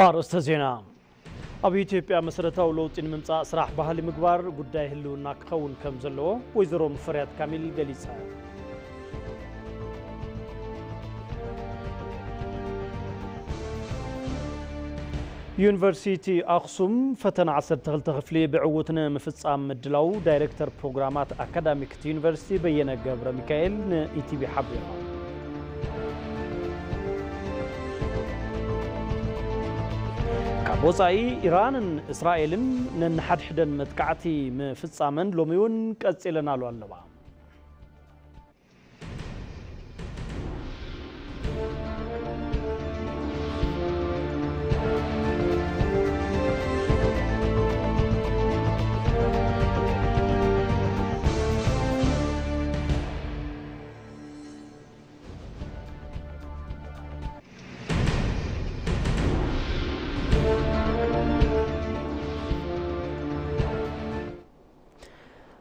ኣርእስተ ዜና። ኣብ ኢትዮጵያ መሰረታዊ ለውጢ ንምምጻእ ስራሕ ባህሊ ምግባር ጉዳይ ህልውና ክኸውን ከም ዘለዎ ወይዘሮ ሙፈሪያት ካሚል ገሊጸ። ዩኒቨርሲቲ ኣኽሱም ፈተና ዓሰርተ ክልተ ክፍሊ ብዕዉት ንምፍጻም ምድላው ዳይሬክተር ፕሮግራማት ኣካዳሚክ እቲ ዩኒቨርሲቲ በየነ ገብረ ሚካኤል ንኢቲቪ ሓቢሩ። ካብ ወጻኢ፣ ኢራንን እስራኤልን ነንሓድሕደን መጥቃዕቲ ምፍጻመን ሎሚ እውን ቀጺለን ኣሎ ኣለዋ።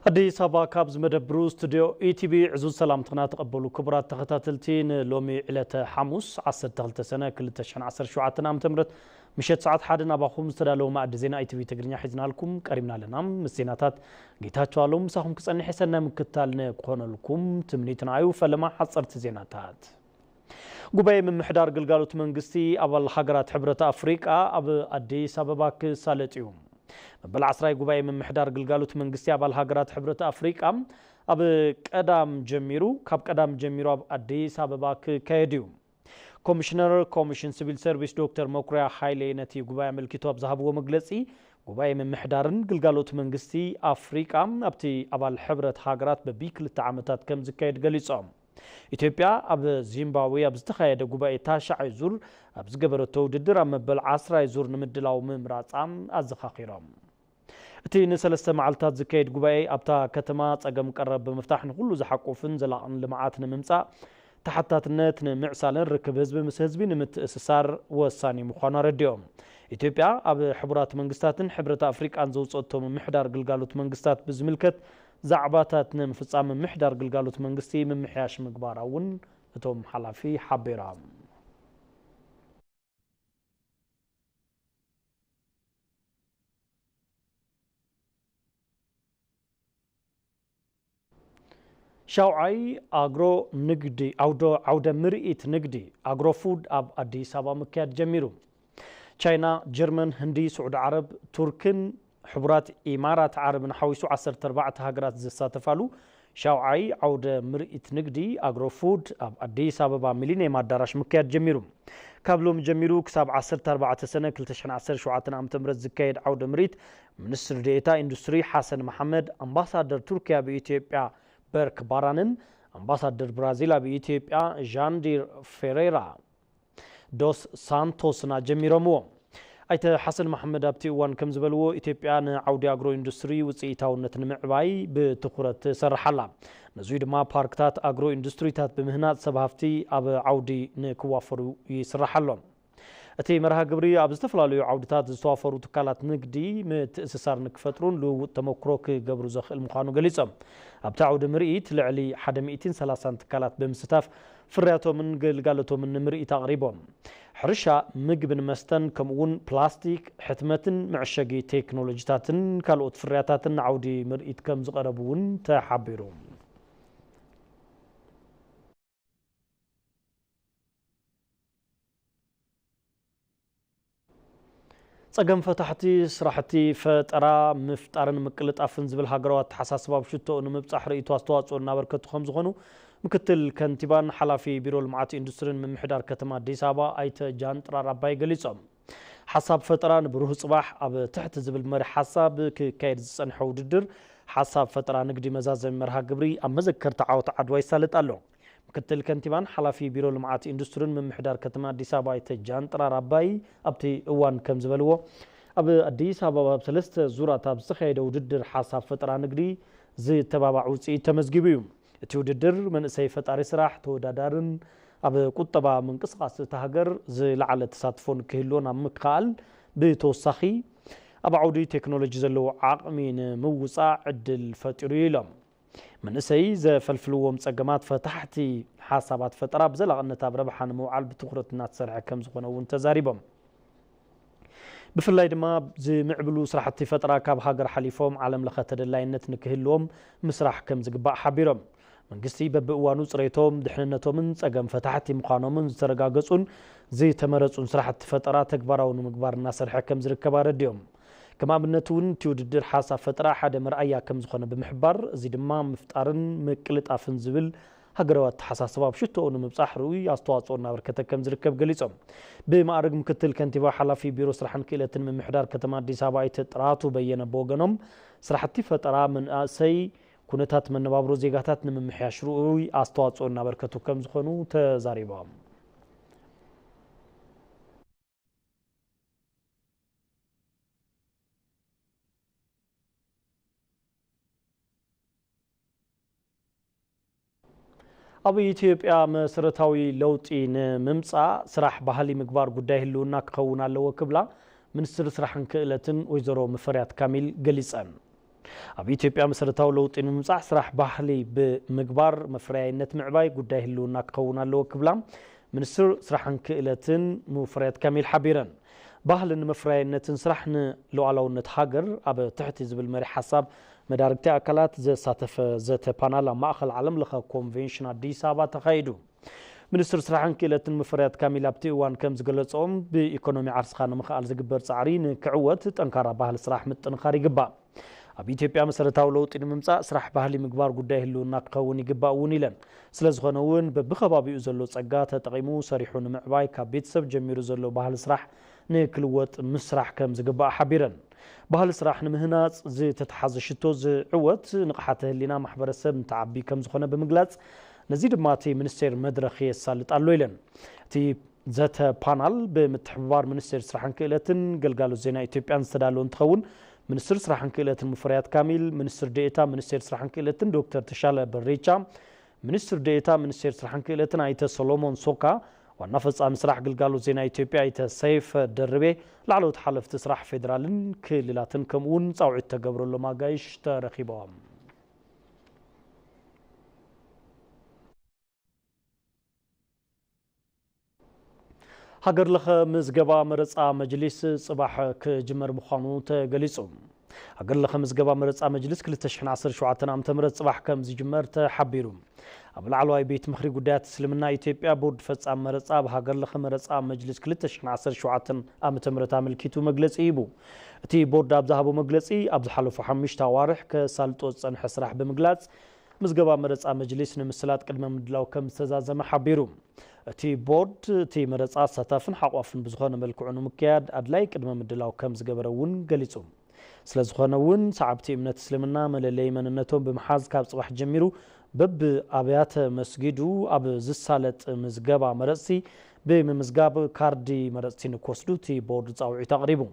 ኣዲስ ኣበባ ካብ ዝመደብሩ ስቱድዮ ኢቲቪ ዕዙዝ ሰላምትና ተቐበሉ። ክቡራት ተኸታተልቲ፣ ንሎሚ ዕለተ ሓሙስ ዓሰርተ ክልተ ሰነ ክልተ ሽሕን ዓሰርተ ሸውዓተን ዓመተ ምህረት ምሸት ሰዓት ሓደ ናባኹም ዝተዳለወ ማእዲ ዜና ኢቲቪ ትግርኛ ሒዝናልኩም ቀሪብና ኣለና። ምስ ዜናታት ጌታቸው ኣሎም ምሳኹም ክጸንሕ የሰናይ ምክታል ንክኾነልኩም ትምኒትና እዩ። ፈለማ ሓጸርቲ ዜናታት። ጉባኤ ምምሕዳር ግልጋሎት መንግስቲ ኣባል ሃገራት ሕብረት ኣፍሪቃ ኣብ ኣዲስ ኣበባ ክሳለጥ እዩ። መበል ዓስራይ ጉባኤ ምምሕዳር ግልጋሎት መንግስቲ ኣባል ሃገራት ሕብረት ኣፍሪቃ ኣብ ቀዳም ጀሚሩ፣ ካብ ቀዳም ጀሚሩ ኣብ ኣዲስ ኣበባ ክካየድ እዩ። ኮሚሽነር ኮሚሽን ሲቪል ሰርቪስ ዶክተር መኩሪያ ሃይሌ ነቲ ጉባኤ ኣመልኪቱ ኣብ ዝሃብዎ መግለጺ፣ ጉባኤ ምምሕዳርን ግልጋሎት መንግስቲ ኣፍሪቃ ኣብቲ ኣባል ሕብረት ሃገራት በቢ ክልተ ዓመታት ከም ዝካየድ ገሊጾም። ኢትዮጵያ ኣብ ዚምባብዌ ኣብ ዝተኻየደ ጉባኤ ታሽዓይ ዙር ኣብ ዝገበረቶ ውድድር ኣብ መበል ዓስራይ ዙር ንምድላው ምምራጻ ኣዘኻኺሮም። እቲ ንሰለስተ መዓልታት ዝካየድ ጉባኤ ኣብታ ከተማ ጸገም ቀረብ ብምፍታሕ ንኹሉ ዝሓቁፍን ዘላቕን ልምዓት ንምምጻእ፣ ተሓታትነት ንምዕሳልን ርክብ ህዝቢ ምስ ህዝቢ ንምትእስሳር ወሳኒ ምዃኑ ኣረዲኦም። ኢትዮጵያ ኣብ ሕቡራት መንግስታትን ሕብረት ኣፍሪቃን ዘውጸቶ ምምሕዳር ግልጋሎት መንግስታት ብዝምልከት ዛዕባታት ንምፍጻም ምምሕዳር ግልጋሎት መንግስቲ ምምሕያሽ ምግባራ እውን እቶም ሓላፊ ሓቢሮም። ሻውዓይ ኣግሮ ንግዲ፣ ዓውዶ-፣ ዓውደ ምርኢት ንግዲ ኣግሮ ፉድ ኣብ ኣዲስ ኣበባ ምክያድ ጀሚሩ። ቻይና፣ ጀርመን፣ ህንዲ፣ ስዑዲ ዓረብ፣ ቱርክን ሕቡራት ኢማራት ዓረብን ሓዊሱ ዓሰርተ ኣርባዕተ ሃገራት ዝሳተፋሉ ሻውዓይ ዓውደ ምርኢት ንግዲ ኣግሮ ፉድ ኣብ ኣዲስ ኣበባ ሚሊኒየም ኣዳራሽ ምክያድ ጀሚሩ። ካብ ሎሚ ጀሚሩ ክሳብ ዓሰርተ ኣርባዕተ ሰነ ክልተ ሽሕን ዓሰርተ ሸውዓተን ዓመተ ምህረት ዝካየድ ዓውደ ምርኢት ሚኒስትር ዴኤታ ኢንዱስትሪ ሓሰን መሓመድ፣ ኣምባሳደር ቱርኪያ ኣብ ኢትዮጵያ በርክ ባራንን ኣምባሳደር ብራዚል ኣብ ኢትዮጵያ ዣንዲር ፌሬራ ዶስ ሳንቶስን ኣጀሚሮምዎ። ኣይተ ሓሰን መሓመድ ኣብቲ እዋን ከም ዝበልዎ፣ ኢትዮጵያ ንዓውዲ ኣግሮ ኢንዱስትሪ ውፅኢታውነት ንምዕባይ ብትኹረት ትሰርሕ ኣላ። ነዙይ ድማ ፓርክታት ኣግሮ ኢንዱስትሪታት ብምህናፅ ሰብ ሃፍቲ ኣብ ዓውዲ ንክዋፈሩ ይስራሕ ኣሎ። እቲ መርሃ ግብሪ ኣብ ዝተፈላለዩ ዓውድታት ዝተዋፈሩ ትካላት ንግዲ ምትእስሳር ንክፈጥሩን ልውውጥ ተመክሮ ክገብሩ ዘኽእል ምዃኑ ገሊጾም። ኣብቲ ዓውዲ ምርኢት ልዕሊ ሓደ ሚእትን ሰላሳን ትካላት ብምስታፍ ፍርያቶምን ግልጋሎቶምን ንምርኢት ኣቕሪቦም። ሕርሻ፣ ምግብን መስተን፣ ከምኡ'ውን ፕላስቲክ፣ ሕትመትን መዕሸጊ ቴክኖሎጂታትን ካልኦት ፍርያታትን ንዓውዲ ምርኢት ከም ዝቐረቡ እውን ተሓቢሩ። ጸገም ፈታሕቲ ስራሕቲ ፈጠራ ምፍጣርን ምቅልጣፍን ዝብል ሃገራዊ ኣተሓሳስባ ኣብ ሽቶኡ ንምብጻሕ ርእይቶ ኣስተዋጽኦ እናበርከቱ ከም ዝኾኑ ምክትል ከንቲባን ሓላፊ ቢሮ ልምዓት ኢንዱስትሪን ምምሕዳር ከተማ ኣዲስ ኣበባ ኣይተ ጃንጥራር ኣባይ ገሊጾም። ሓሳብ ፈጠራ ንብሩህ ጽባሕ ኣብ ትሕቲ ዝብል መሪ ሓሳብ ክካየድ ዝጸንሐ ውድድር ሓሳብ ፈጠራ ንግዲ መዛዘሚ መርሃ ግብሪ ኣብ መዘከርታ ዓወት ዓድዋ ይሳለጥ ኣሎ። ምክትል ከንቲባን ሓላፊ ቢሮ ልምዓት ኢንዱስትሪን ምምሕዳር ከተማ ኣዲስ ኣበባ ኣይተ ጃንጥራር ኣባይ ኣብቲ እዋን ከም ዝበልዎ፣ ኣብ ኣዲስ ኣበባ ኣብ ሰለስተ ዙራት ኣብ ዝተኻየደ ውድድር ሓሳብ ፈጠራ ንግዲ ዝተባባዕ ውፅኢት ተመዝጊቡ እዩ። እቲ ውድድር መንእሰይ ፈጣሪ ስራሕ፣ ተወዳዳርን ኣብ ቁጠባ ምንቅስቓስ እታ ሃገር ዝለዓለ ተሳትፎን ክህልዎን ኣብ ምክኣል ብተወሳኺ ኣብ ዓውዲ ቴክኖሎጂ ዘለዎ ዓቕሚ ንምውፃእ ዕድል ፈጢሩ እዩ ኢሎም። መንእሰይ ዘፈልፍልዎም ጸገማት ፈታሕቲ ሓሳባት ፈጠራ ብዘላቕነት ኣብ ረብሓ ንምውዓል ብትኹረት እናተሰርሐ ከም ዝኾነ እውን ተዛሪቦም። ብፍላይ ድማ ዝምዕብሉ ስራሕቲ ፈጠራ ካብ ሃገር ሓሊፎም ዓለም ለኸ ተደላይነት ንክህልዎም ምስራሕ ከም ዝግባእ ሓቢሮም። መንግስቲ በብእዋኑ ፅሬቶም፣ ድሕንነቶምን ፀገም ፈታሕቲ ምዃኖምን ዝተረጋገፁን ዝተመረፁን ስራሕቲ ፈጠራ ተግባራዊ ንምግባር እናሰርሐ ከም ዝርከብ ኣረዲኦም። ከም ኣብነት እውን እቲ ውድድር ሓሳብ ፈጠራ ሓደ መርኣያ ከም ዝኾነ ብምሕባር፣ እዚ ድማ ምፍጣርን ምቅልጣፍን ዝብል ሃገራዊ ኣተሓሳስባ ኣብ ሽቶኡ ንምብፃሕ ርኡይ ኣስተዋፅኦ እናበርከተ ከም ዝርከብ ገሊፆም። ብማዕርግ ምክትል ከንቲባ ሓላፊ ቢሮ ስራሕን ክእለትን ምምሕዳር ከተማ ኣዲስ ኣበባ ኣይተ ጥራቱ በየነ ብወገኖም፣ ስራሕቲ ፈጠራ መናእሰይ ኩነታት መነባብሮ ዜጋታት ንምምሕያሽ ርኡይ ኣስተዋፅኦ እናበርከቱ ከም ዝኾኑ ተዛሪቦም። ኣብ ኢትዮጵያ መሰረታዊ ለውጢ ንምምፃእ ስራሕ ባህሊ ምግባር ጉዳይ ህልውና ክኸውን ኣለዎ ክብላ ሚኒስትር ስራሕን ክእለትን ወይዘሮ ሙፈሪያት ካሚል ገሊፀን። ኣብ ኢትዮጵያ መሰረታዊ ለውጢ ንምምፃእ ስራሕ ባህሊ ብምግባር መፍረያይነት ምዕባይ ጉዳይ ህልውና ክኸውን ኣለዎ ክብላ ሚኒስትር ስራሕን ክእለትን ሙፈሪያት ካሚል ሓቢረን። ባህልን መፍረያይነትን ስራሕ ንሉዓላውነት ሃገር ኣብ ትሕቲ ዝብል መሪ ሓሳብ መዳርግቲ ኣካላት ዘሳተፈ ዘተ ፓናል ኣብ ማእኸል ዓለም ለኸ ኮንቬንሽን ኣዲስ ኣበባ ተኻይዱ። ሚኒስትር ስራሕን ክእለትን ሙፈሪያት ካሚል ኣብቲ እዋን ከም ዝገለጾም፣ ብኢኮኖሚ ዓርስኻ ንምኽኣል ዝግበር ጻዕሪ ንክዕወት ጠንካራ ባህሊ ስራሕ ምጥንኻር ይግባእ። ኣብ ኢትዮጵያ መሰረታዊ ለውጢ ንምምጻእ ስራሕ ባህሊ ምግባር ጉዳይ ህልውና ክኸውን ይግባእ እውን ኢለን። ስለ ዝኾነ እውን በብኸባቢኡ ዘሎ ጸጋ ተጠቒሙ ሰሪሑ ንምዕባይ ካብ ቤተሰብ ጀሚሩ ዘሎ ባህሊ ስራሕ ንክልወጥ ምስራሕ ከም ዝግባእ ሓቢረን። ባህሊ ስራሕ ንምህናጽ ዝተተሓዘ ሽቶ ዝዕወት ንቕሓተ ህሊና ማሕበረሰብ እንትዓቢ ከም ዝኾነ ብምግላጽ፣ ነዚ ድማ እቲ ሚኒስቴር መድረኽ የሳልጥ ኣሎ ኢለን። እቲ ዘተ ፓናል ብምትሕብባር ሚኒስቴር ስራሕን ክእለትን ገልጋሎት ዜና ኢትዮጵያን ዝተዳለወ እንትኸውን፣ ሚኒስትር ስራሕን ክእለትን ሙፈሪያት ካሚል፣ ሚኒስትር ዴኤታ ሚኒስቴር ስራሕን ክእለትን ዶክተር ተሻለ በሬቻ፣ ሚኒስትር ዴኤታ ሚኒስቴር ስራሕን ክእለትን ኣይተ ሰሎሞን ሶካ፣ ዋና ፈጻሚ ስራሕ ግልጋሎት ዜና ኢትዮጵያ ኣይተ ሰይፈ ደርቤ፣ ላዕለዎት ሓለፍቲ ስራሕ ፌዴራልን ክልላትን ከምኡ እውን ጻውዒት ተገብረሎም ኣጋይሽ ተረኺቦም። ሃገር ለኸ ምዝገባ መረፃ መጅሊስ ጽባሕ ክጅመር ምዃኑ ተገሊጹ። ሃገር ለኸ ምዝገባ መረፃ መጅሊስ ክልተ ሽሕን ዓሰርተ ሸውዓተን ዓመተ ምህረት ጽባሕ ከም ዝጅመር ተሓቢሩ። ኣብ ላዕለዋይ ቤት ምኽሪ ጉዳያት እስልምና ኢትዮጵያ ቦርድ ፈጻሚ መረፃ ኣብ ሃገር ለኸ መረፃ መጅሊስ ክልተ ሽሕን ዓሰርተ ሸውዓተን ዓመተ ምህረት ኣመልኪቱ መግለጺ ሂቡ። እቲ ቦርድ ኣብ ዝሃቦ መግለጺ፣ ኣብ ዝሓለፉ ሓሙሽተ ኣዋርሕ ከሳልጦ ዝጸንሐ ስራሕ ብምግላጽ፣ ምዝገባ መረጻ መጅሊስ ንምስላጥ ቅድመ ምድላው ከም ዝተዛዘመ ሓቢሩ። እቲ ቦርድ፣ እቲ መረጻ ኣሳታፍን ሓቋፍን ብዝኾነ መልክዑ ንምክያድ ኣድላይ ቅድመ ምድላው ከም ዝገበረ እውን ገሊጹ። ስለ ዝኾነ እውን፣ ሰዓብቲ እምነት እስልምና መለለዪ መንነቶም ብምሓዝ፣ ካብ ጽባሕ ጀሚሩ በብ ኣብያተ መስጊዱ ኣብ ዝሳለጥ ምዝገባ መረጽቲ ብምምዝጋብ ካርዲ መረጽቲ ንክወስዱ እቲ ቦርድ ጻውዒት ኣቕሪቡ።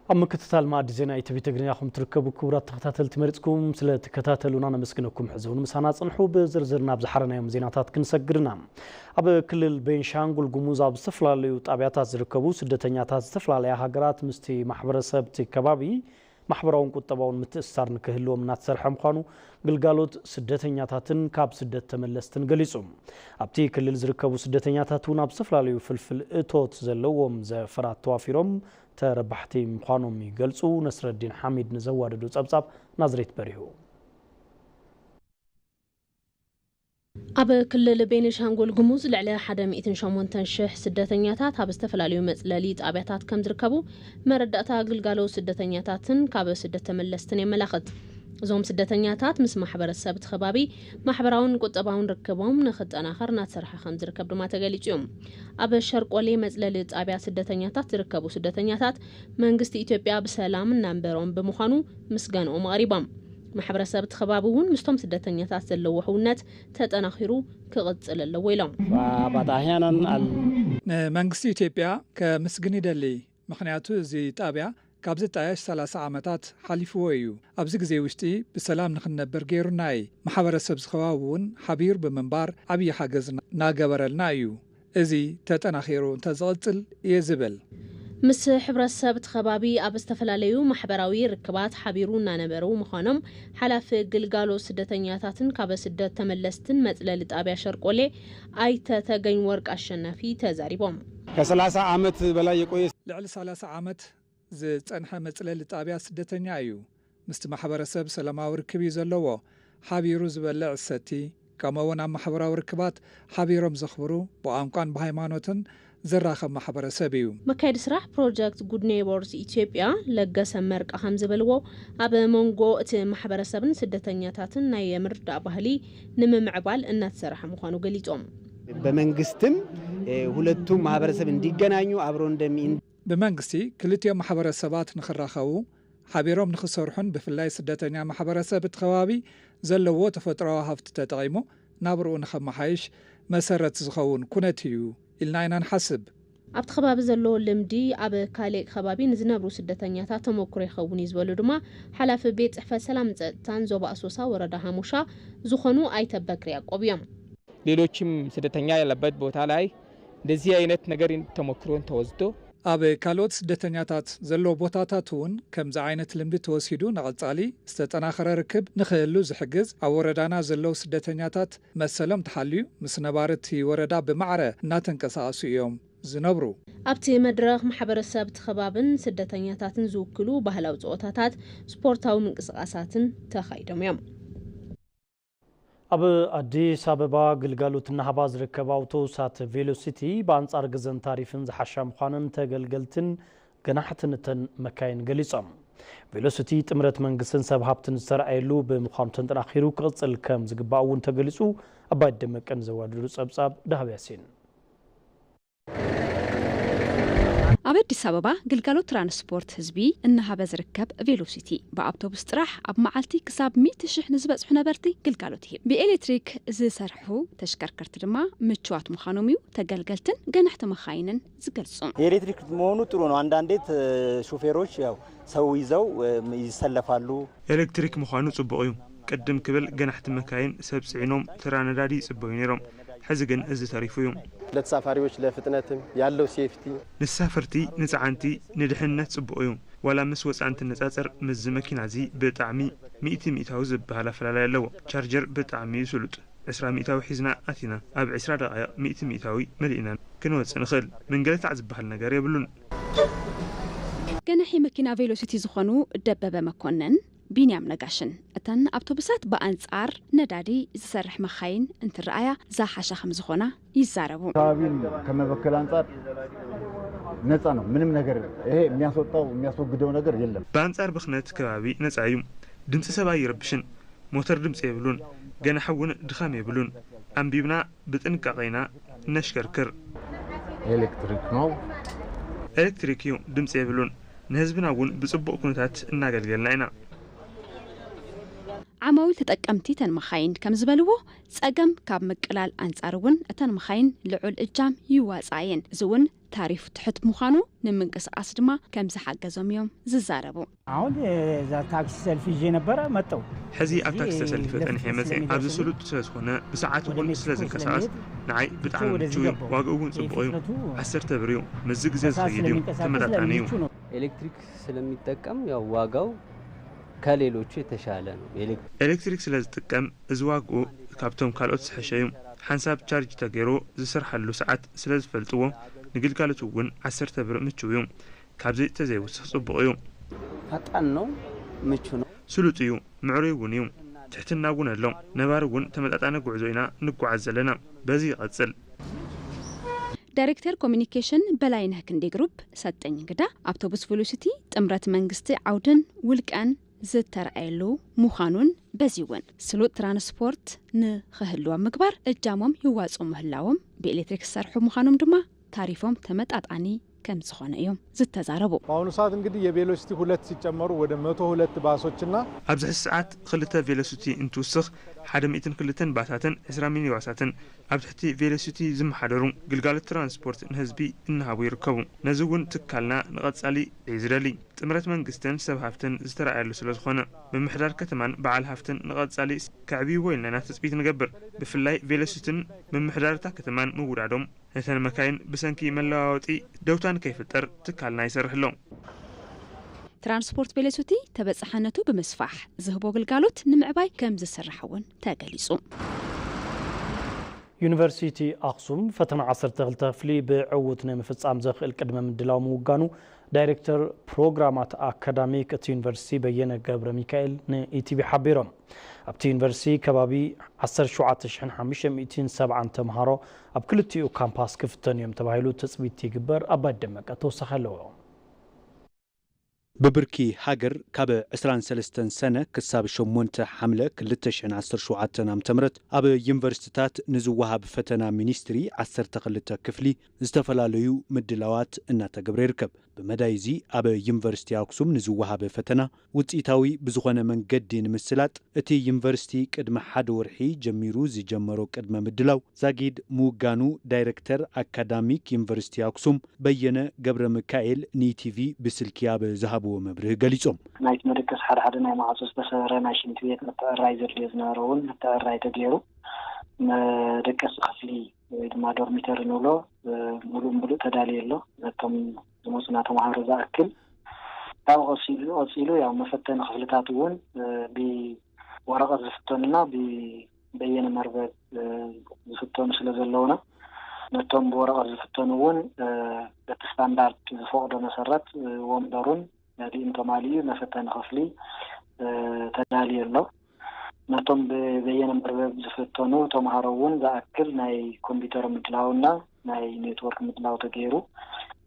ኣብ ምክትታል መኣዲ ዜና ኢቲቪ ትግርኛ ኹም ትርከቡ ክቡራት ተኸታተልቲ መሪጽኩም ስለ ትከታተሉና ነመስግነኩም። ሕዚ እውን ምሳና ጽንሑ። ብዝርዝር ናብ ዝሓረናዮም ዜናታት ክንሰግርና። ኣብ ክልል ቤንሻንጉል ጉሙዝ ኣብ ዝተፈላለዩ ጣብያታት ዝርከቡ ስደተኛታት ዝተፈላለያ ሃገራት ምስቲ ማሕበረሰብ እቲ ከባቢ ማሕበራውን ቁጠባውን ምትእስሳር ንክህልዎም እናተሰርሐ ምዃኑ ግልጋሎት ስደተኛታትን ካብ ስደት ተመለስትን ገሊጹ። ኣብቲ ክልል ዝርከቡ ስደተኛታት እውን ኣብ ዝተፈላለዩ ፍልፍል እቶት ዘለዎም ዘፈራት ተዋፊሮም ተረባሕቲ ምዃኖም ይገልጹ። ነስረዲን ሓሚድ ንዘዋደዶ ጸብጻብ ናዝሬት በሪሁ። ኣብ ክልል ቤኒሻንጉል ጉሙዝ ልዕሊ ሓደ ሚእትን ሸሞንተን ሽሕ ስደተኛታት ኣብ ዝተፈላለዩ መጽለሊ ጣብያታት ከም ዝርከቡ መረዳእታ ግልጋሎት ስደተኛታትን ካብ ስደት ተመለስትን የመላኽት። እዞም ስደተኛታት ምስ ማሕበረሰብ እቲ ከባቢ ማሕበራውን ቁጠባውን ርክቦም ንኽጠናኸር እናተሰርሐ ከም ዝርከብ ድማ ተገሊጹ እዩ። ኣብ ሸርቆሌ መጽለሊ ጣብያ ስደተኛታት ዝርከቡ ስደተኛታት መንግስቲ ኢትዮጵያ ብሰላም እናንበሮም ብምዃኑ ምስጋንኦም ኣቕሪቦም። ማሕበረሰብ እቲ ከባቢ እውን ምስቶም ስደተኛታት ዘለዎ ሕውነት ተጠናኺሩ ክቕጽል ኣለዎ ኢሎም። ንመንግስቲ ኢትዮጵያ ከምስግን ይደሊ። ምኽንያቱ እዚ ጣብያ ካብ ዝጣየሽ ሰላሳ ዓመታት ሓሊፍዎ እዩ። ኣብዚ ግዜ ውሽጢ ብሰላም ንኽንነብር ገይሩና እዩ። ማሕበረሰብ ዝኸባቢ እውን ሓቢሩ ብምንባር ዓብዪ ሓገዝ እናገበረልና እዩ። እዚ ተጠናኺሩ እንተዝቕጽል እየ ዝብል። ምስ ሕብረተሰብ እቲ ከባቢ ኣብ ዝተፈላለዩ ማሕበራዊ ርክባት ሓቢሩ እናነበሩ ምዃኖም ሓላፊ ግልጋሎት ስደተኛታትን ካብ ስደት ተመለስትን መጽለሊ ጣብያ ሸርቆሌ ኣይተ ተገኝ ወርቅ ኣሸናፊ ተዛሪቦም። ከሰላሳ ዓመት በላይ የቆየ ልዕሊ ሰላሳ ዓመት ዝጸንሐ መጽለሊ ጣብያ ስደተኛ እዩ። ምስቲ ማሕበረሰብ ሰላማዊ ርክብ እዩ ዘለዎ። ሓቢሩ ዝበልዕ ዝሰቲ፣ ከምኡ እውን ኣብ ማሕበራዊ ርክባት ሓቢሮም ዘኽብሩ፣ ብቋንቋን ብሃይማኖትን ዝራኸብ ማሕበረሰብ እዩ። መካየዲ ስራሕ ፕሮጀክት ጉድ ኔይቦርስ ኢትዮጵያ ለገሰ መርቃ ከም ዝበልዎ፣ ኣብ መንጎ እቲ ማሕበረሰብን ስደተኛታትን ናይ ምርዳእ ባህሊ ንምምዕባል እናተሰርሐ ምዃኑ ገሊጾም። በመንግስትም፣ እ፣ ሁለቱም ማህበረሰብ እንዲገናኙ አብሮ እንደሚ- ብመንግስቲ ክልቲኦም ማሕበረሰባት ንኽራኸቡ ሓቢሮም ንኽሰርሑን ብፍላይ ስደተኛ ማሕበረሰብ እቲ ከባቢ ዘለዎ ተፈጥሮኣዊ ሃፍቲ ተጠቒሙ ናብርኡ ንኸመሓይሽ መሰረት ዝኸውን ኩነት እዩ ኢልና ኢና ንሓስብ። ኣብቲ ከባቢ ዘሎ ልምዲ ኣብ ካሊእ ከባቢ ንዝነብሩ ስደተኛታት ተመኩሮ ይኸውን እዩ ዝበሉ ድማ ሓላፊ ቤት ጽሕፈት ሰላምን ጸጥታን ዞባ ኣሶሳ ወረዳ ሃሙሻ ዝኾኑ ኣይተ በክር ያዕቆብ እዮም። ሌሎችም ስደተኛ ያለበት ቦታ ላይ እንደዚህ አይነት ነገር ተሞክሮን ተወስዶ ኣብ ካልኦት ስደተኛታት ዘለዎ ቦታታት እውን ከምዚ ዓይነት ልምዲ ተወሲዱ ንቐጻሊ ዝተጠናኸረ ርክብ ንኽህሉ ዝሕግዝ፣ ኣብ ወረዳና ዘለዉ ስደተኛታት መሰሎም ተሓልዩ ምስ ነባርቲ ወረዳ ብማዕረ እናተንቀሳቐሱ እዮም ዝነብሩ። ኣብቲ መድረኽ ማሕበረሰብ እቲ ከባብን ስደተኛታትን ዝውክሉ ባህላዊ ፀወታታት፣ ስፖርታዊ ምንቅስቃሳትን ተኻይዶም እዮም። ኣብ ኣዲስ ኣበባ ግልጋሎት እናሃባ ዝርከባ ኣውቶቡሳት ቬሎሲቲ ብኣንጻር ግዘን ታሪፍን ዝሓሻ ምዃነን ተገልገልትን ገናሕትን እተን መካይን ገሊጾም። ቬሎሲቲ ጥምረት መንግስትን ሰብ ሃብትን ዝተረኣየሉ ብምዃኑ ተንጠናኺሩ ክቕጽል ከም ዝግባእ እውን ተገሊጹ። ኣባይ ደመቀን ዘዋደዱ ጸብጻብ ዳህብ ያሲን። ኣብ ኣዲስ ኣበባ ግልጋሎት ትራንስፖርት ህዝቢ እናሃበ ዝርከብ ቬሎሲቲ ብኣውቶቡስ ጥራሕ ኣብ መዓልቲ ክሳብ ሚእቲ ሽሕ ንዝበጽሑ ነበርቲ ግልጋሎት ይህብ። ብኤሌክትሪክ ዝሰርሑ ተሽከርከርቲ ድማ ምቹዋት ምዃኖም እዩ ተገልገልትን ገናሕቲ መኻይንን ዝገልጹ። የኤሌክትሪክ መሆኑ ጥሩ ነው። አንዳንዴ ት-፣ ሹፌሮች ያው ሰው ይዘው፣ እ፣ ይሰለፋሉ። ኤሌክትሪክ ምዃኑ ጽቡቕ እዩ። ቅድም ክብል ገናሕቲ መካይን ሰብ ጽዒኖም ተራ ነዳዲ ይጽበዩ ነይሮም። ሕዚ ግን እዚ ተሪፉ እዩ። ለተሳፋሪዎች ለፍጥነትም ያለው ሴፍቲ ንሳፈርቲ፣ ንጸዓንቲ፣ ንድሕነት ጽቡቕ እዩ። ዋላ ምስ ወጻኢ እንትነጻጸር ምስዚ መኪና እዚ ብጣዕሚ ሚእቲ ሚእታዊ ዝበሃል ኣፈላላይ ኣለዎ። ቻርጀር ብጣዕሚ እዩ ስሉጥ። ዕስራ ሚእታዊ ሒዝና ኣቲና ኣብ ዕስራ ደቓይቕ ሚእቲ ሚእታዊ መሊእና ክንወጽእ ንኽእል። ምንግልታዕ ዝበሃል ነገር የብሉን። ገናሒ መኪና ቬሎሲቲ ዝኾኑ ደበበ መኮንን፣ ቢንያም ነጋሽን እተን ኣውቶቡሳት ብኣንጻር ነዳዲ ዝሰርሕ መኻይን እንትረኣያ ዝሓሻ ከም ዝኾና ይዛረቡ። ከባቢን ከመበከል አንጻር ነፃ ነው። ምንም ነገር ይሄ የሚያስወጣው የሚያስወግደው ነገር የለም። ብኣንጻር ብኽነት ከባቢ ነጻ እዩ። ድምፂ ሰብ ኣይረብሽን። ሞተር ድምፂ የብሉን። ገናሒ እውን ድኻም የብሉን። ኣንቢብና ብጥንቃቐ ኢና እነሽከርክር። ኤሌክትሪክ ነው። ኤሌክትሪክ እዩ፣ ድምፂ የብሉን። ንህዝብና እውን ብፅቡቕ ኩነታት እናገልገልና ኢና። ዓማዊል ተጠቀምቲ እተን መኻይን ከም ዝበልዎ፣ ጸገም ካብ ምቅላል ኣንጻር እውን እተን መኻይን ልዑል እጃም ይዋጻ እየን። እዚ እውን ታሪፍ ትሑት ምዃኑ፣ ንምንቅስቃስ ድማ ከም ዝሓገዞም እዮም ዝዛረቡ። አሁን እዛ ታክሲ ሰልፍ ይዤ ነበረ መጠው ሕዚ ኣብ ታክሲ ተሰሊፈ ጸኒሐ መጽእ ኣብዚ ስሉጥ ስለ ዝኾነ ብሰዓት እውን ስለ ዝንቀሳቐስ ንዓይ ብጣዕሚ ምቹው እዩ። ዋግኡ እውን ጽቡቕ እዩ። ዓሰርተ ብር እዩ። ምስዚ ግዜ ዝኸይድ እዩ። ተመጣጣኒ እዩ። ኤሌክትሪክ ስለሚጠቀም ያው ዋጋው ከሌሎቹ የተሻለ ነው። ኤሌክትሪክ ስለ ዝጥቀም እዚ ዋግኡ ካብቶም ካልኦት ዝሐሸ እዩ። ሓንሳብ ቻርጅ ተገይሩ ዝስርሓሉ ሰዓት ስለ ዝፈልጥዎ ንግልጋሎቱ እውን ዓሰርተ ብር ምችው እዩ። ካብዚ ተዘይውስኽ ጽቡቕ እዩ። ፈጣን ነው፣ ምቹ ነው። ስሉጥ እዩ፣ ምዕሩይ እውን እዩ። ትሕትና እውን ኣሎ። ነባሪ እውን ተመጣጣኒ ጉዕዞ ኢና ንጓዓዝ ዘለና። በዚ ይቐጽል። ዳይሬክተር ኮሚኒኬሽን በላይነህ ክንዴ ግሩፕ ሰጠኝ እንግዳ፣ ኣውቶቡስ ቬሎሲቲ ጥምረት መንግስቲ ዓውድን ውልቀን ዝተረኣየሉ ምዃኑን በዚ እውን ስሉጥ ትራንስፖርት ንኽህልዎም ምግባር እጃሞም ይዋፅኡ ምህላዎም ብኤሌክትሪክ ዝሰርሑ ምዃኖም ድማ ታሪፎም ተመጣጣኒ ከም ዝኾነ እዮም ዝተዛረቡ። በአሁኑ ሰዓት እንግዲህ የቬሎሲቲ ሁለት ሲጨመሩ ወደ መቶ ሁለት ባሶችና ኣብዚ ሕዚ ሰዓት ክልተ ቬሎሲቲ እንትውስኽ ሓደ ሚእትን ክልተን ባሳትን ዕስራ ሚኒባሳትን ኣብ ትሕቲ ቬሎሲቲ ዝመሓደሩ ግልጋሎት ትራንስፖርት ንህዝቢ እናሃቡ ይርከቡ። ነዚ እውን ትካልና ንቐጻሊ እዩ ዝደሊ። ጥምረት መንግስትን ሰብ ሃፍትን ዝተረኣየሉ ስለ ዝኾነ ምምሕዳር ከተማን በዓል ሃፍትን ንቐጻሊ ከዕብይዎ ኢልና ኢና ትጽቢት ንገብር። ብፍላይ ቬሎሲትን ምምሕዳርታ ከተማን ምውዳዶም ነተን መካይን ብሰንኪ መለዋወጢ ደውታ ንከይፍጠር ትካልና ይሰርሕ ኣሎ። ትራንስፖርት ቬሎሲቲ ተበጻሕነቱ ብምስፋሕ ዝህቦ ግልጋሎት ንምዕባይ ከም ዝስራሕ እውን ተገሊጹ። ዩኒቨርሲቲ ኣኽሱም ፈተና ዓሰርተ ክልተ ክፍሊ ብዕዉት ንምፍጻም ዘኽእል ቅድመ ምድላው ምውጋኑ ዳይሬክተር ፕሮግራማት ኣካዳሚክ እቲ ዩኒቨርሲቲ በየነ ገብረ ሚካኤል ንኢቲቪ ሓቢሮም። ኣብቲ ዩኒቨርሲቲ ከባቢ ዓሰርተ ሸውዓተ ሽሕን ሓሙሽተ ሚእትን ሰብዓን ተምሃሮ ኣብ ክልቲኡ ካምፓስ ክፍተኑ እዮም ተባሂሉ ትጽቢት ይግበር። ኣባይ ደመቀ ተወሳኺ ኣለዎ። ብብርኪ ሃገር ካብ ዕስራን ሰለስተን ሰነ ክሳብ ሸሞንተ ሓምለ ክልተ ሽሕን ዓሰርተ ሸውዓተን ዓመተ ምህረት ኣብ ዩኒቨርሲቲታት ንዝወሃብ ፈተና ሚኒስትሪ ዓሰርተ ክልተ ክፍሊ ዝተፈላለዩ ምድላዋት እናተገብረ ይርከብ። ብመዳይ እዚ ኣብ ዩኒቨርሲቲ ኣክሱም ንዝወሃብ ፈተና ውፅኢታዊ ብዝኾነ መንገዲ ንምስላጥ እቲ ዩኒቨርሲቲ ቅድሚ ሓደ ወርሒ ጀሚሩ ዝጀመሮ ቅድመ ምድላው ዛጊድ ምውጋኑ ዳይሬክተር ኣካዳሚክ ዩኒቨርሲቲ ኣክሱም በየነ ገብረ ሚካኤል ንኢቲቪ ብስልኪ ኣብ ዝሃብዎ መብርሂ ገሊጾም። ናይቲ መደቀሲ ሓደ ሓደ ናይ ማዕጾ ዝተሰበረ ናይ ሽንቲ ቤት መተዕራይ ዘድልዮ ዝነበረ እውን መተዕራይ ተገይሩ መደቀሲ ክፍሊ ወይ ድማ ዶርሚተሪ ንብሎ ሙሉእ ሙሉእ ተዳልዩ ኣሎ። ነቶም ዝመፁና ተምሃሮ ዝኣክል ካብኡ ቀፂሉ ቀፂሉ ያው መፈተኒ ክፍልታት እውን ብወረቐት ዝፍተኑና ብበየነ መርበብ ዝፍተኑ ስለ ዘለውና ነቶም ብወረቐት ዝፍተኑ እውን በቲ ስታንዳርድ ዝፈቕዶ መሰረት ወንበሩን ገሊኡን ተማሊኡ መፈተኒ ክፍሊ ተዳልዩ ኣሎ። ነቶም ብበየነ መርበብ ዝፍተኑ ተምሃሮ እውን ዝኣክል ናይ ኮምፒውተር ምድላውና ናይ ኔትወርክ ምድላው ተገይሩ።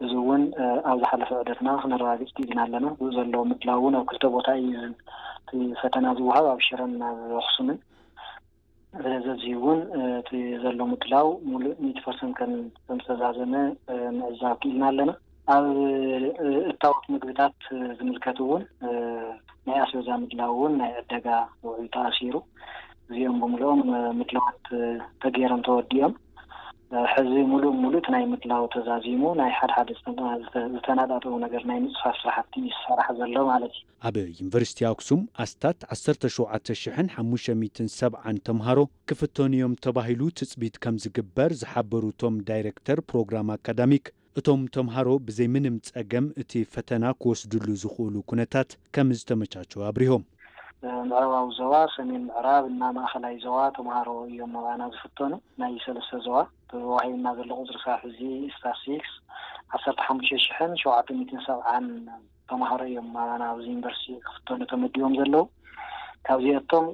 እዚ እውን ኣብ ዝሓለፈ ዑደትና ክነረጋግፅ ክኢልና ኣለና። ብኡ ዘሎ ምድላው እውን ኣብ ክልተ ቦታ እዩ። እቲ ፈተና ዝወሃብ ኣብ ሽረን ኣብ ኣኽሱምን። ስለዚ እዚ እውን እቲ ዘሎ ምድላው ሙሉእ ሚእቲ ፐርሰንት ከም ዝተዛዘመ ምዕዛብ ክኢልና ኣለና። ኣብ እታወት ምግብታት ዝምልከት እውን ናይ ኣስቤዛ ምድላው እውን ናይ ዕደጋ ውዑይ ተኣሲሩ። እዚኦም ብምልኦም ምድላዋት ተገይሮም ተወዲኦም። ሕዚ ሙሉእ ሙሉእ እቲ ናይ ምድላው ተዛዚሙ ናይ ሓደ ሓደ ዝተናጣጠቡ ነገር ናይ ምፅፋፍ ስራሕቲ እዩ ዝሰራሕ ዘሎ ማለት እዩ። ኣብ ዩኒቨርሲቲ ኣክሱም ኣስታት ዓሰርተ ሸውዓተ ሽሕን ሓሙሽተ ሚእትን ሰብዓን ተምሃሮ ክፍተኑ እዮም ተባሂሉ ትፅቢት ከም ዝግበር ዝሓበሩ እቶም ዳይሬክተር ፕሮግራም ኣካዳሚክ እቶም ተምሃሮ ብዘይ ምንም ጸገም እቲ ፈተና ክወስድሉ ዝኽእሉ ኩነታት ከም ዝተመቻቸወ ኣብሪሆም። ምዕራባዊ ዞባ፣ ሰሜን ምዕራብ እና ማእኸላይ ዞባ ተምሃሮ እዮም ኣባና ዝፍተኑ። ናይ ሰለስተ ዞባ ተዋሂብና ዘሎ ቁፅሪ ስራሕ እዚ ስታትስቲክስ ዓሰርተ ሓሙሽተ ሽሕን ሸውዓተ ሚእትን ሰብዓን ተምሃሮ እዮም ኣባና ኣብዚ ዩኒቨርሲቲ ክፍተኑ ተመዲቦም ዘለዉ። ካብዚኣቶም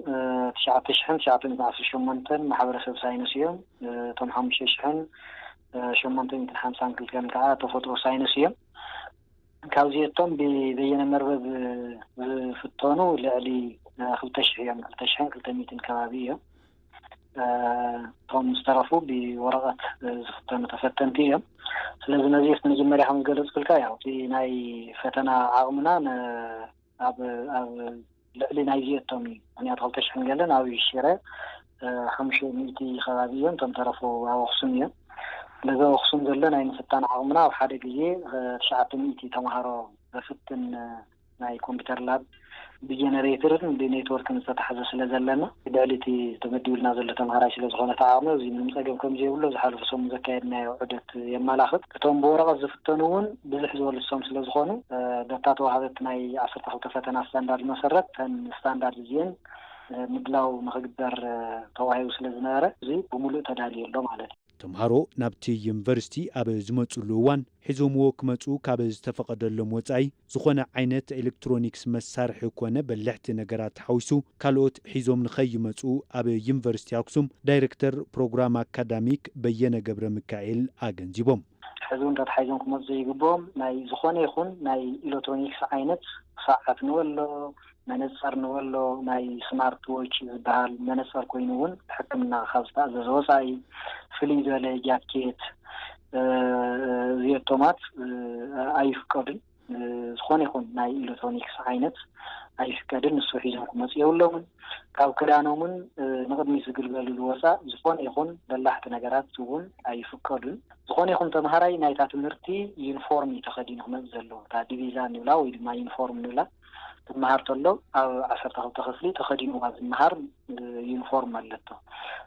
ትሽዓተ ሽሕን ትሽዓተ ሚእትን ዓሰርተ ሸሞንተን ማሕበረሰብ ሳይንስ እዮም። እቶም ሓሙሽተ ሽሕን ሸሞንተ ሚእትን ሓምሳን ክልተን ከዓ ተፈጥሮ ሳይንስ እዮም። ካብዚኣቶም ብበየነ መርበብ ዝፍተኑ ልዕሊ ክልተ ሽሕ እዮም። ክልተ ሽሕን ክልተ ሚእትን ከባቢ እዮም። እቶም ዝተረፉ ብወረቐት ዝፍተኑ ተፈተንቲ እዮም። ስለዚ ነዚ እቲ መጀመርያ ከም ዝገለፅኩልካ ያው እቲ ናይ ፈተና ዓቕምና ኣብ ኣብ ልዕሊ ናይ ዝየቶም እዩ። ምክንያቱ ክልተ ሽሕን ገለን ኣብ ሽረ፣ እ፣ ሓሙሽተ ሚእቲ ከባቢ እዮም፣ እቶም ተረፉ ኣብ ኣኽሱም እዮም። ስለዚ ኣብ ኣኽሱም ዘሎ ናይ ምፍታን ዓቕምና ኣብ ሓደ ግዜ፣ እ፣ ትሽዓተ ሚእቲ ተምሃሮ ዘፍትን፣ እ፣ ናይ ኮምፒውተር ላብ ብጀነሬተርን ብኔትወርክን ዝተታሕዘ ስለ ዘለና፣ ልዕሊ እቲ ተመዲቡልና ዘሎ ተምሃራይ ስለ ዝኾነ እቲ ዓቕሚ፣ እዚ ምንም ጸገም ከም ዘይብሉ ዝሓለፉ ሰሙን ዘካየድናዮ ዑደት የመላኽት። እቶም ብወረቐት ዝፍተኑ እውን ብዝሕ ዝበሉ ሰም ስለ ዝኾኑ፣ እ፣ በታ ተዋህበት ናይ ዓሰርተ ክልተ ፈተና ስታንዳርድ መሰረት፣ እተን ስታንዳርድ እዚአን፣ እ፣ ምድላው ንኽግበር፣ እ፣ ተዋሂቡ ስለ ዝነበረ፣ እዚ ብምሉእ ተዳልዩ ኣሎ ማለት እዩ። ተምሃሮ ናብቲ ዩኒቨርሲቲ ኣብ ዝመጽሉ እዋን ሒዞምዎ ክመጹ ካብ ዝተፈቐደሎም ወጻኢ፣ ዝኾነ ዓይነት ኤሌክትሮኒክስ መሳርሒ ኮነ በልሕቲ ነገራት ሓዊሱ ካልኦት ሒዞም ንኸይመጹ ኣብ ዩኒቨርሲቲ ኣክሱም ዳይሬክተር ፕሮግራም ኣካዳሚክ በየነ ገብረ ሚካኤል ኣገንዚቦም። ሕዚ እውን ተታሒዞም ክመጹ ዘይግብኦም ናይ ዝኾነ ይኹን ናይ ኤሌክትሮኒክስ ዓይነት፣ ሰዓት ንበሎ፣ መነጸር ንበሎ፣ ናይ ስማርት ዎች ዝበሃል መነጸር ኮይኑ እውን ሕክምና ካብ ዝተኣዘዘ ወጻኢ፣ ፍልይ ዝበለ ጃኬት፣ እ፣ እዚኣቶማት፣ እ፣ ኣይፍቀዱን። እ፣ ዝኾነ ይኹን ናይ ኤሌክትሮኒክስ ዓይነት ኣይፍቀድን። ንሱ ሒዞም ክመጹ የብሎምን። ካብ ክዳኖምን፣ እ፣ ንቕድሚት ዝግልገልሉ ወጻእ ዝኾነ ይኹን በላሕቲ ነገራት እውን ኣይፍቀዱን። ዝኾነ ይኹን ተምሃራይ ናይታ ትምህርቲ ዩኒፎርም እዩ ተኸዲኑ ክመጽእ ዘለዎ። እታ ዲቪዛ ንብላ ወይ ድማ ዩኒፎርም ንብላ ትመሃር ተሎ ኣብ ዓሰርተ ክልተ ክፍሊ ተኸዲንዋ ዝመሃር፣ እ፣ ዩኒፎርም ኣለቶ።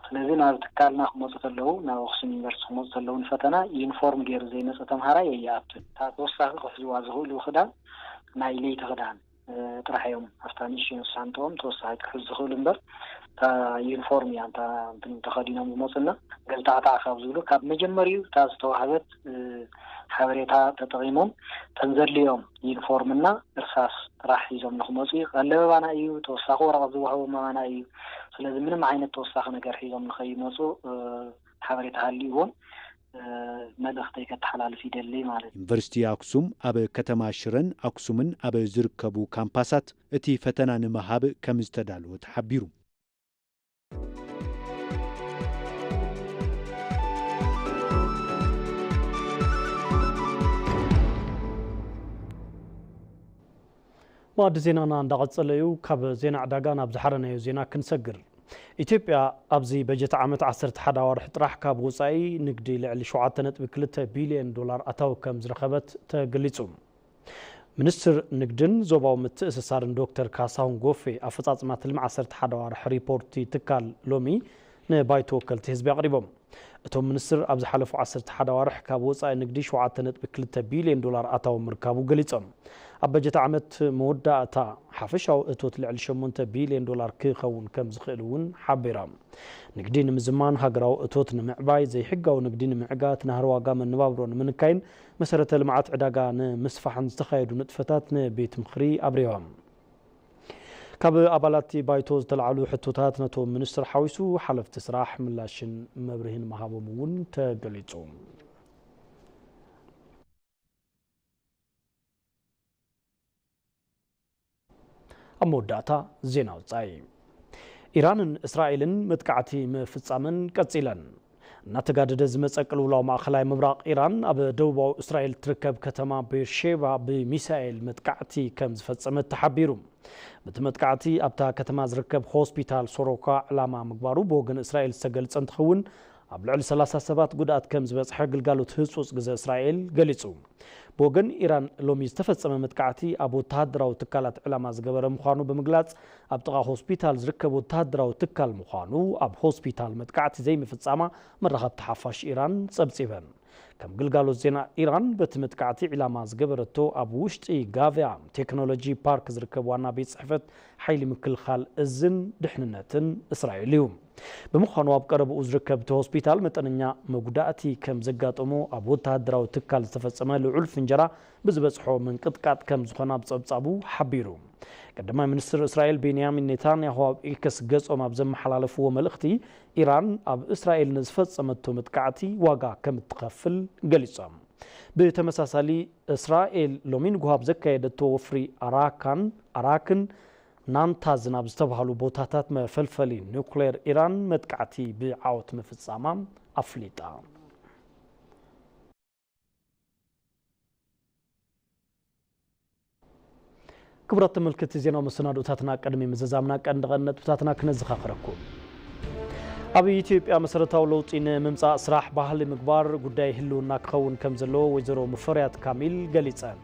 ስለዚ ናብ ትካልና ክመጹ ከለዉ፣ ናብ ኣክሱም ዩኒቨርሲቲ ክመጹ ከለዉ ንፈተና ዩኒፎርም ገይሩ ዘይመጸ ተምሃራይ ኣይኣቱን። እታ ተወሳኺ ክሕዝዋ ዝኽእሉ ክዳን ናይ ለይቲ ክዳን፣ እ፣ ጥራሕ እዮም። ኣብታ ንእሽተይ ሳንጥኦም ተወሳኺ ክሕዙ ዝኽእሉ እምበር፣ እታ ዩኒፎርም እያ፣ እንታ እንትን ተኸዲኖም ዝመጹና። ገልታዕታዕ ካብ ዝብሉ፣ ካብ መጀመሪኡ እታ ዝተዋህበት፣ እ፣ ሓበሬታ ተጠቒሞም፣ እተን ዘድልዮም ዩኒፎርምና እርሳስ ጥራሕ ሒዞም ንክመጹ እዩ። ቀለብ ኣባና እዩ፣ ተወሳኺ ወረቐት ዝወሃቦም ኣባና እዩ። ስለዚ ምንም ዓይነት ተወሳኺ ነገር ሒዞም ንኸይመጹ፣ እ፣ ሓበሬታ ሃልይዎም፣ እ፣ መልእኽተይ ከተሓላልፍ ይደሊ ማለት እዩ። ዩኒቨርሲቲ ኣክሱም ኣብ ከተማ ሽረን ኣክሱምን ኣብ ዝርከቡ ካምፓሳት እቲ ፈተና ንምሃብ ከም ዝተዳለወ ተሓቢሩ። መኣዲ ዜናና እንዳቐጸለ እዩ። ካብ ዜና ዕዳጋ ናብ ዝሓረናዮ ዜና ክንሰግር። ኢትዮጵያ ኣብዚ በጀት ዓመት ዓሰርተ ሓደ ኣዋርሕ ጥራሕ ካብ ወጻኢ ንግዲ ልዕሊ ሸውዓተ ነጥቢ ክልተ ቢልዮን ዶላር ኣታዊ ከም ዝረኸበት ተገሊጹ። ሚኒስትር ንግድን ዞባዊ ምትእስሳርን ዶክተር ካሳሁን ጎፌ ኣፈጻጽማ ትልሚ ዓሰርተ ሓደ ኣዋርሕ ሪፖርት ትካል ሎሚ ንባይቶ ወከልቲ ህዝቢ ኣቕሪቦም። እቶም ሚኒስትር ኣብ ዝሓለፉ ዓሰርተ ሓደ ኣዋርሕ ካብ ወጻኢ ንግዲ ሸውዓተ ነጥቢ ክልተ ቢልዮን ዶላር ኣታዊ ምርካቡ ገሊጾም። ኣብ በጀት ዓመት መወዳእታ ሓፈሻዊ እቶት ልዕሊ ሸሞንተ ቢልዮን ዶላር ክኸውን ከም ዝኽእል እውን ሓቢሮም። ንግዲ ንምዝማን፣ ሃገራዊ እቶት ንምዕባይ፣ ዘይሕጋዊ ንግዲ ንምዕጋት፣ ናህሪ ዋጋ መነባብሮ ንምንካይን መሰረተ ልምዓት ዕዳጋ ንምስፋሕን ዝተኻየዱ ንጥፈታት ንቤት ምኽሪ ኣብሪሆም። ካብ ኣባላት ባይቶ ዝተላዕሉ ሕቶታት ነቶም ሚኒስትር ሓዊሱ ሓለፍቲ ስራሕ ምላሽን መብርሂን ምሃቦም እውን ተገሊጹ። ኣብ መወዳእታ ዜና ወጻኢ። ኢራንን እስራኤልን መጥቃዕቲ ምፍጻመን ቀጺለን። እናተጋደደ ዝመጸ ቅልውላው ማእኸላይ ምብራቕ፣ ኢራን ኣብ ደቡባዊ እስራኤል ትርከብ ከተማ ቤርሼባ ብሚሳኤል መጥቃዕቲ ከም ዝፈጸመት ተሓቢሩ። በቲ መጥቃዕቲ ኣብታ ከተማ ዝርከብ ሆስፒታል ሶሮካ ዕላማ ምግባሩ ብወገን እስራኤል ዝተገልጸ እንትኸውን፣ ኣብ ልዕሊ ሰላሳ ሰባት ጉድኣት ከም ዝበጽሐ ግልጋሎት ህጹጽ ግዘ እስራኤል ገሊጹ። ብወገን ኢራን ሎሚ ዝተፈጸመ መጥቃዕቲ ኣብ ወተሃደራዊ ትካላት ዕላማ ዝገበረ ምዃኑ ብምግላጽ፣ ኣብ ጥቓ ሆስፒታል ዝርከብ ወተሃደራዊ ትካል ምዃኑ ኣብ ሆስፒታል መጥቃዕቲ ዘይምፍጻማ መራኸብቲ ሓፋሽ ኢራን ጸብጺበን። ከም ግልጋሎት ዜና ኢራን፣ በቲ መጥቃዕቲ ዒላማ ዝገበረቶ ኣብ ውሽጢ ጋቪያ ቴክኖሎጂ ፓርክ ዝርከብ ዋና ቤት ጽሕፈት ሓይሊ ምክልኻል እዝን ድሕንነትን እስራኤል እዩ። ብምዃኑ ኣብ ቀረብኡ ዝርከብ እቲ ሆስፒታል መጠነኛ መጉዳእቲ ከም ዘጋጠሞ ኣብ ወተሃደራዊ ትካል ዝተፈጸመ ልዑል ፍንጀራ ብዝበጽሖ ምንቅጥቃጥ ከም ዝኾነ ኣብ ጸብጻቡ ሓቢሩ። ቀዳማይ ሚኒስትር እስራኤል ቤንያሚን ኔታንያሁ ኣብ ኤክስ ገጾም ኣብ ዘመሓላለፍዎ መልእኽቲ፣ ኢራን ኣብ እስራኤል ንዝፈጸመቶ መጥቃዕቲ ዋጋ ከም እትኸፍል ገሊጾም። ብተመሳሳሊ፣ እስራኤል ሎሚ ንጉሆ ኣብ ዘካየደቶ ወፍሪ ኣራካን፣ ኣራክን ናንታዝን ኣብ ዝተባህሉ ቦታታት መፈልፈሊ ኑክሌር ኢራን መጥቃዕቲ ብዓወት ምፍጻማ ኣፍሊጣ። ክቡራት ተመልከትቲ ዜናዊ መሰናዶታትና፣ ቅድሚ ምዝዛምና ቀንዲ ቀንዲ ነጥብታትና ክነዘኻኽረኩም። ኣብ ኢትዮጵያ መሰረታዊ ለውጢ ንምምጻእ ስራሕ ባህሊ ምግባር ጉዳይ ህልውና ክኸውን ከም ዘለዎ ወይዘሮ ሙፈሪያት ካሚል ገሊጸን።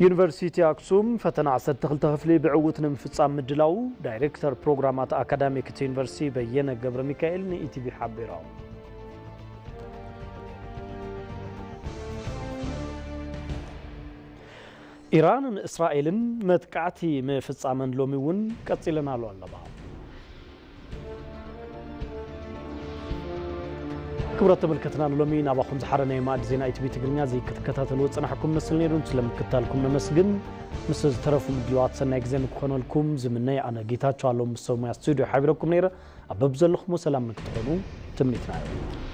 ዩኒቨርሲቲ ኣክሱም ፈተና ዓሰርተ ክልተ ክፍሊ ብዕውት ንምፍጻም ምድላው ዳይሬክተር ፕሮግራማት ኣካዳሚክ እቲ ዩኒቨርሲቲ በየነ ገብረ ሚካኤል ንኢቲቪ ሓቢሮም። ኢራንን እስራኤልን መጥቃዕቲ ምፍጻመን ሎሚ እውን ቀጺለን ኣሎ ኣለዋ። ክቡራት ተመልከትና፣ ንሎሚ ናባኹም ዝሓረናዮ ማእዲ ዜና ኢቲቪ ትግርኛ እዚ ክትከታተልዎ ዝጸናሕኩም መስል ነይሩ። ስለምክታልኩም ነመስግን። ምስ ዝተረፉ ምድላዋት ሰናይ ግዜ ንክኾነልኩም ዝምነይ ኣነ ጌታቸው ኣለዉ። ምስ ሰብ ሞያ ስቱዲዮ ሓቢረኩም ነይረ። ኣብ በብዘለኹሞ ሰላም ንክትኾኑ ትምኒትና እዩ።